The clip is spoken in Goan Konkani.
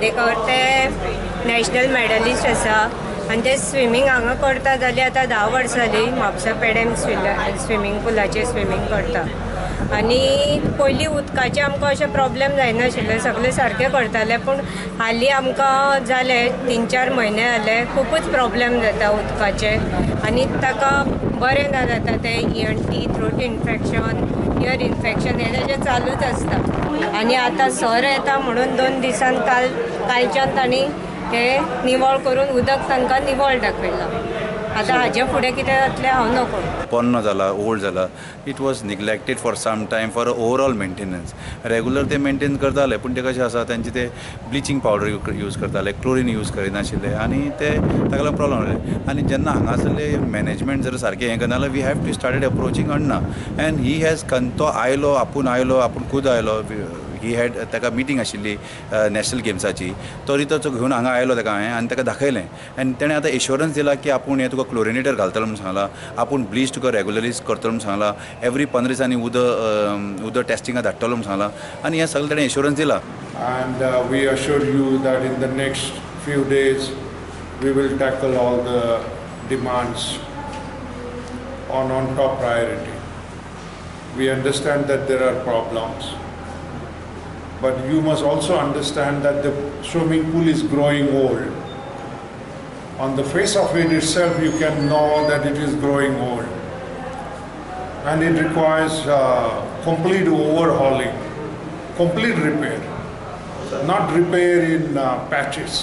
खांडेकर ते नॅशनल मॅडलिस्ट आसा आनी ते स्विमींग हांगा करता जाल्यार आतां 10 वर्सां जालीं म्हापसा पेडेम स्विमींग पुलाचेर स्विमींग करता. आनी पयलीं उदकाचे आमकां अशें प्रॉब्लेम जायनाशिल्ले, सगळे सारके करताले, पूण हालीं आमकां जाले 3-4 म्हयने जाले खुबूच प्रॉब्लेम जाता उदकाचे आनी ताका बरें ना जाता तें ENT, throat infection, ear infection हें ताजें चालूच आसता. आनी आतां सर येता म्हणून 2 दिसान कालच्यान तांणी हें निवळ करून उदक तांकां निवळ दाखयलां. आतां हाजे फुडें कितें जातलें हांव नको. पोन्नो जाला, ओल्ड जाला, it was neglected for some time for overall maintenance. Regular ते मेंटेन करताले, पूण ते कशें आसा तेंचे ते ब्लिचींग पावडर यूज करताले, क्लोरीन यूज करिनाशिल्ले आनी ते ताका लागून प्रॉब्लम जाले. आनी जेन्ना हांगासरले मॅनेजमेंट जर सारकें हें करना जाल्यार we have to started approaching Anna and he has तो आयलो, आपूण आयलो, आपूण खूद आयलो. He had ताका मिटींग आशिल्ली नॅशनल गेम्साची, तरी तो घेवन हांगा आयलो ताका हांवें आनी ताका दाखयलें आनी तेणें आतां एश्योरन्स दिला की आपूण हें तुका क्लोरिनेटर घालतलो म्हूण सांगलां, आपूण ब्लीच तुका रेगुलरली करतलो म्हूण सांगलां, एवरी 15 दिसांनी उदक टेस्टिंगा धाडटलो म्हूण सांगलां आनी हें सगळें तेणें एश्योरन्स दिला. And we assure you that in the next few days we will tackle all the demands on top priority. We understand that there are problems, but you must also understand that the swimming pool is growing old. On the face of it itself, you can know that it is growing old. And it requires complete overhauling, complete repair, not repair in patches.